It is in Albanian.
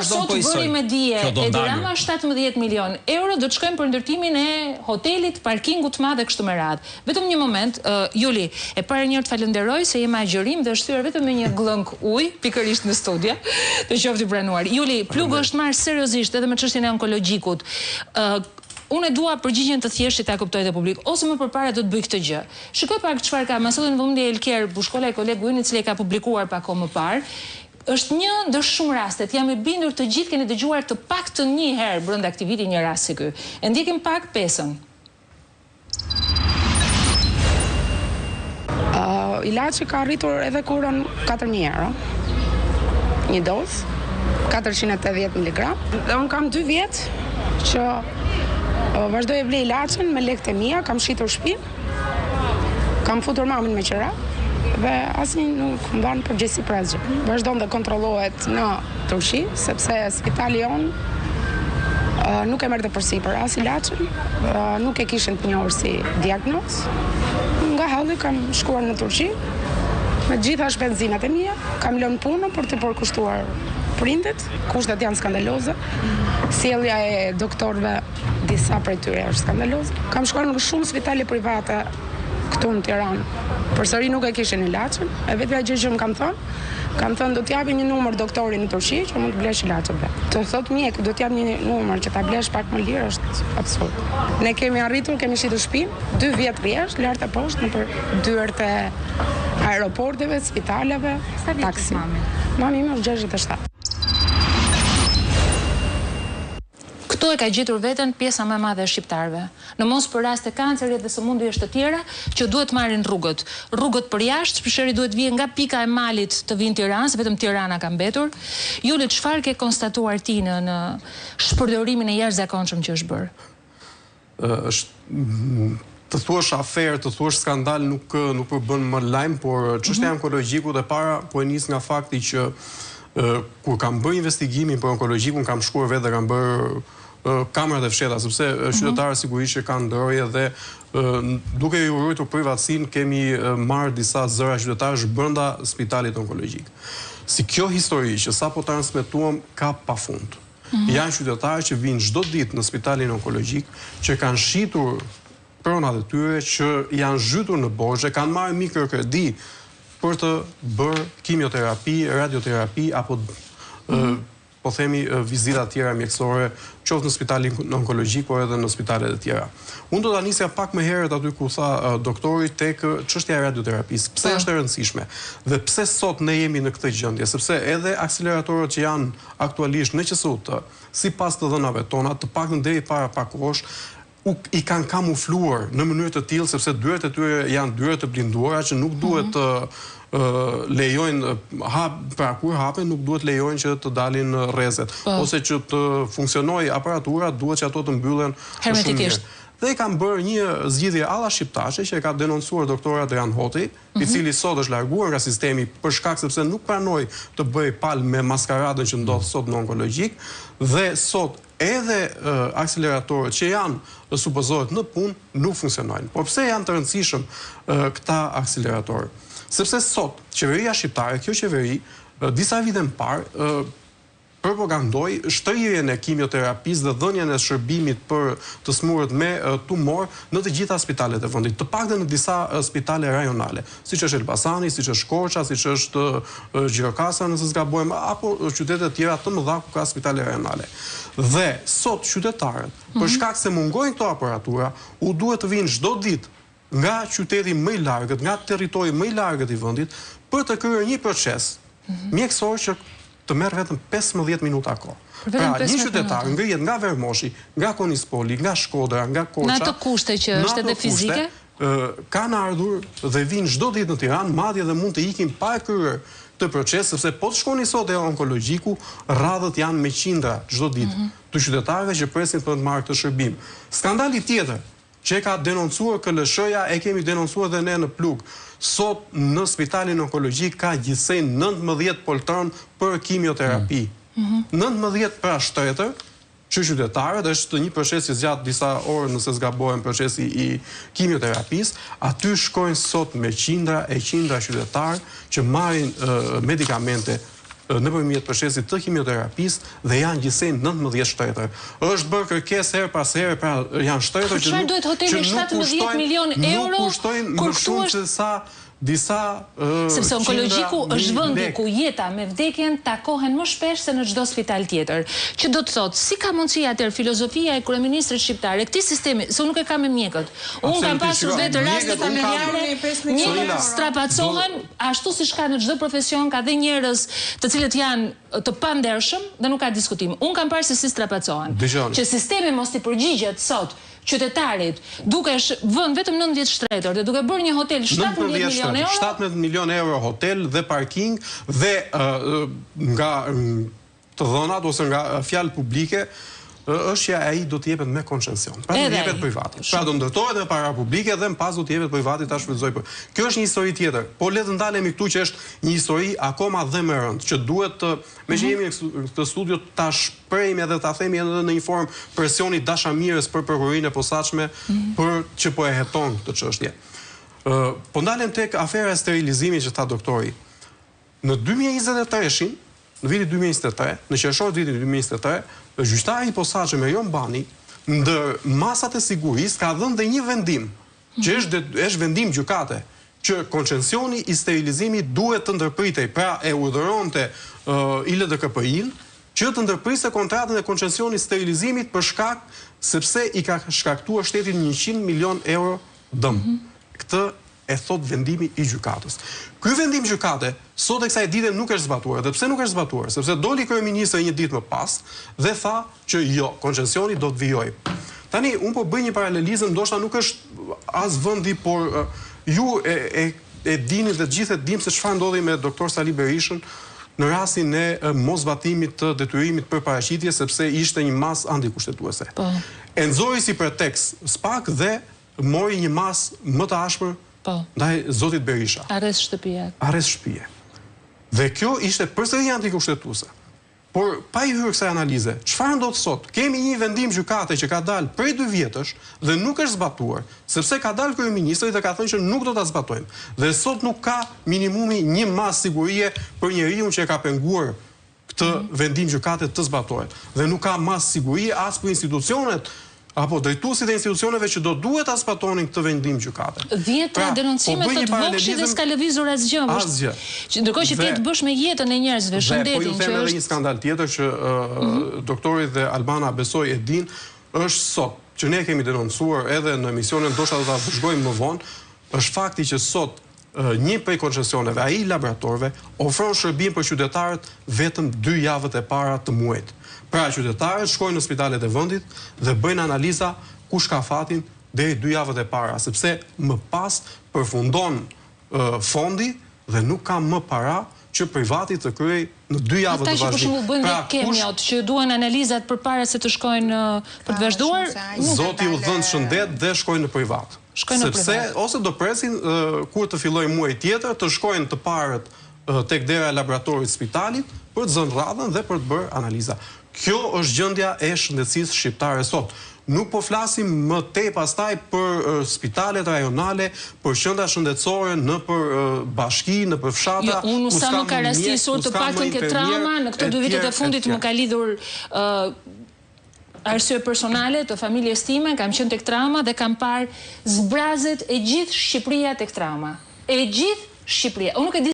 Vazhdon sot po bëri me dije Kjo do Edi ndalur. Rama 17 milion euro do të shkojnë për ndërtimin e hotelit, parkingut të madh e kështu me radhë. Vetëm një moment, Juli, e para njëherë të falënderoj se je me agjërim dhe është thyer vetëm me një gllënkë ujë, pikërisht në studio. Të qoftë i pranuar. Juli, Plugu është marrë seriozisht edhe me çështjen e onkologjikut. Unë e dua përgjigjen të thjeshtë që ta kuptojë dhe publiku, ose më përpara do të bëj këtë gjë. Shikoj pak çfarë ka, ma solli në vëmendje Elker Bushkolaj, kolegu ynë, i cili e ka publikuar pak kohë më parë. Është një ndër shumë rastet, jam e bindur të gjithë keni dëgjuar të paktën një herë brenda këtij viti një rast si ky. E ndjekim pak pesën. Ilaçi ka arritur edhe kurën 4.000 euro, një dozë, 480 mg. Dhe unë kam 2 vjet që vazhdoj e blej ilaçin me lekët e mia, kam shitur shpinë, kam futur mamin me qera dhe asnjë nuk mban përgjegjësi për asgjë. Vazhdon dhe kontrollohet në Turqi, sepse spitali jonë nuk e merrte përsipër as ilaçin, nuk e kishin të njohur si diagnozë. Nga halli kam shkuar në Turqi me të gjitha shpenzimet e mia, kam lënë punën për t'i përkushtuar prindit, kushtet janë skandaloze, sjellja e doktorëve disa prej tyre është skandaloze. Kam shkuar në shumë spitale private këtu në Tiranë. Përsëri nuk e kishin ilaçin. E vetmja gjë që më kanë thënë, kanë thënë do të japin një numër doktori në Turqi që mund të blesh ilaçet vetë. Të thotë mjeku do të jap një numër që ta blesh pak më lirë është absurd. Ne kemi arritur, kemi shitur shtëpinë, dy vjet rresht, lart e poshtë nëpër dyert e aeroporteve, spitaleve, taksi. Mami im është 67. Këtu e ka gjetur veten pjesa më e madhe e shqiptarëve, në mos për raste kanceri dhe sëmundjesh të tjera që duhet të marrin rrugët. Rrugët për jashtë, shpeshherë duhet të vijë nga pika e malit të vijë në Tiranë, se vetëm Tirana ka mbetur. Juli, çfarë ke konstatuar ti në në shpërdorimin e jashtëzakonshëm që është bërë? Është të thuash aferë, të thuash skandal nuk nuk përbën më lajm, por çështja e onkologjikut e para po e nis nga fakti që kur kam bërë investigimin për onkologjikun kam shkuar vetë dhe kam bërë kamerat e fshehta, sepse qytetarët sigurisht që kanë ndroje dhe duke ju ruajtur privatësinë kemi marrë disa zëra qytetarësh brenda spitalit onkologjik. Si kjo histori që sapo transmetuam ka pafund. Janë qytetarë që vijnë çdo ditë në spitalin onkologjik, që kanë shitur pronat e tyre, që janë zhytur në borxhe, kanë marrë mikrokredi për të bërë kimioterapi, radioterapi apo po themi vizita të tjera mjekësore, qoftë në spitalin onkologjik, por edhe në spitalet e tjera. Unë do ta nisja pak më herët aty ku tha doktori tek çështja e radioterapisë. Pse është e rëndësishme? Dhe pse sot ne jemi në këtë gjendje? Sepse edhe akseleratorët që janë Aktualisht në QSUT, sipas të dhënave tona, të paktën deri para pak kohësh, u i kanë kamufluar në mënyrë të tillë sepse dyert e tyre janë dyer të blinduara që nuk duhet të lejojnë hap, pra kur hapen nuk duhet lejojnë që të dalin rrezet ose që të funksionojë aparatura duhet që ato të mbyllen shumë mirë. Dhe e kanë bërë një zgjidhje alla shqiptashe që e ka denoncuar doktor Adrian Hoti, i cili sot është larguar nga sistemi për shkak sepse nuk pranoi të bëjë palë me maskaradën që ndodh sot në onkologjik dhe sot edhe akseleratorët që janë supozohet në punë nuk funksionojnë. Por pse janë të rëndësishëm këta akseleratorë? Sepse sot qeveria shqiptare, kjo qeveri disa vite më parë propagandoi shtrirjen e kimioterapisë dhe dhënien e shërbimit për të sëmurët me tumor në të gjitha spitalet e vendit, të paktën në disa spitale rajonale, siç është Elbasani, siç është Korça, siç është Gjirokastra, nëse s'gabohem, apo qytete të tjera të mëdha ku ka spitale rajonale. Dhe sot qytetarët, për shkak se mungojnë këto aparatura, u duhet të vijnë çdo ditë nga qyteti më i largët, nga territori më i largët i vendit, për të kryer një proces mjekësor që të merr vetëm 15 minuta kohë. Pra, një qytetar ngrihet nga Vermoshi, nga Konispoli, nga Shkodra, nga Korça. Në ato kushte që është edhe fizike? Kanë ardhur dhe vijnë çdo ditë në Tiranë, madje dhe mund të ikin pa e kryer këtë proces, sepse po të shkoni sot te onkologjiku, radhët janë me qindra çdo ditë mhm. të qytetarëve që presin për të marrë këtë shërbim. Skandali tjetër, Që e ka denoncuar KLSH-ja, e kemi denoncuar dhe ne në Plug. Sot në spitalin onkologjik ka gjithsej 19 poltronë për kimioterapi. 19 pra shtretër që qytetarët, është një proces që zgjat disa orë nëse s'gabohem procesi i kimioterapisë, aty shkojnë sot me qindra e qindra qytetarë që marrin medikamente. nëpërmjet procesit të kimioterapisë dhe janë gjithsej 19 shtretër. Është bërë kërkesë herë pas here, pra janë shtretër që nuk që nuk kushtojnë nuk kushtojnë më shumë se sa disa Sepse Onkologjiku është vendi ku jeta me vdekjen takohen më shpesh se në çdo spital tjetër. Që do të thotë, si ka mundësi atëherë filozofia e kryeministrit shqiptar e këtij sistemi, se unë nuk e kam me mjekët. Unë kam pasur vetë raste familjare, mjekët strapacohen ashtu siç ka në çdo profesion, ka dhe njerëz të cilët janë të pandershëm dhe nuk ka diskutim. Unë kam parë se si strapacohen. Që sistemi mos t'i përgjigjet sot qytetarit, duke vënë vetëm 19 shtretër dhe duke bërë një hotel 17 milionë euro. 17 milionë euro hotel dhe parking dhe nga të dhënat ose nga fjalët publike është që ai do të jepet me koncesion. Pra do të jepet privatit. Pra do ndërtohet me para publike dhe më pas do të jepet privatit ta shfrytëzojë. Për. Kjo është një histori tjetër. Po le të ndalemi këtu që është një histori akoma dhe më e rëndë, që duhet të, meqë jemi në këtë studio ta shprehim edhe ta themi edhe në një formë presioni dashamirës për prokurorinë e posaçme për që po e heton këtë çështje. Ë po ndalem tek afera e sterilizimit që tha doktori. Në 2023-shin, në vitin 2023, në qershor të vitit 2023, gjyqtari i posaçëm Erion Bani, ndër masat e sigurisë ka dhënë dhe një vendim, që është është vendim gjykate, që koncensioni i sterilizimit duhet të ndërpritej, pra e urdhëronte uh, ILDKPI-n që të ndërpriste kontratën e koncesionit sterilizimit për shkak sepse i ka shkaktuar shtetit 100 milion euro dëm. Mm -hmm. Këtë e thot vendimi i gjykatës. Ky vendim gjykate sot e kësaj dite nuk është zbatuar. Dhe pse nuk është zbatuar? Sepse doli kryeministri një ditë më pas dhe tha që jo, koncensioni do të vijojë. Tani un po bëj një paralelizëm, ndoshta nuk është as vendi, por ju e e e dini dhe të gjithë e dimë se çfarë ndodhi me doktor Sali Berishën në rastin e moszbatimit të detyrimit për paraqitje sepse ishte një masë antikushtetuese. Po. E nxori si pretekst SPAK dhe mori një masë më të ashpër po. ndaj zotit Berisha. Arrest shtëpie. Arrest shtëpie. Dhe kjo ishte përsëri antikushtetuese. Por pa i hyrë kësaj analize, çfarë ndodh sot? Kemi një vendim gjykate që ka dalë prej dy vjetësh dhe nuk është zbatuar, sepse ka dalë kryeministri dhe ka thënë që nuk do ta zbatojmë. Dhe sot nuk ka minimumi një masë sigurie për njeriun që e ka penguar këtë vendim gjykate të zbatohet. Dhe nuk ka masë sigurie as për institucionet apo drejtuesit e institucioneve që do duhet ta zbatonin këtë vendim gjykate. Dhjetra pra, denoncime po thotë Vokshi dhe s'ka lëvizur asgjë. Asgjë. Ndërkohë që ti të bësh me jetën e njerëzve, shëndetin që është. Po ju them edhe një skandal tjetër që mm -hmm. doktori dhe Albana besoj e din, është sot që ne kemi denoncuar edhe në emisionin, ndoshta do ta vëzhgojmë më vonë, është fakti që sot një prej koncesioneve, ai i laboratorëve, ofron shërbim për qytetarët vetëm dy javët e para të muajit. Pra qytetarët shkojnë në spitalet e vendit dhe bëjnë analiza kush ka fatin deri dy javët e para, sepse më pas përfundon fondi dhe nuk ka më para që privati të kryejë në dy javët në vazhdim. Ata që për shembull bëjnë pra, dhe kemiot, që duan analizat përpara se të shkojnë për të vazhduar, Zoti u dhëntë shëndet dhe shkojnë në privat. Shkojnë në privat. Sepse ose do presin kur të fillojë muaji tjetër, të shkojnë të parët tek dera e laboratorit të spitalit për të zënë radhën dhe për të bërë analiza. Kjo është gjendja e shëndetësisë shqiptare sot. Nuk po flasim më tej pastaj për spitalet rajonale, për qendra shëndetësore nëpër bashki, nëpër fshatra, jo, unë sa më ka rastisur të paktën ke trauma në këto dy vitet e fundit më ka lidhur arsye personale të familjes time, kam qenë tek trauma dhe kam parë zbrazet e gjithë Shqipëria tek trauma. E gjithë Shqipëria. Unë nuk e di.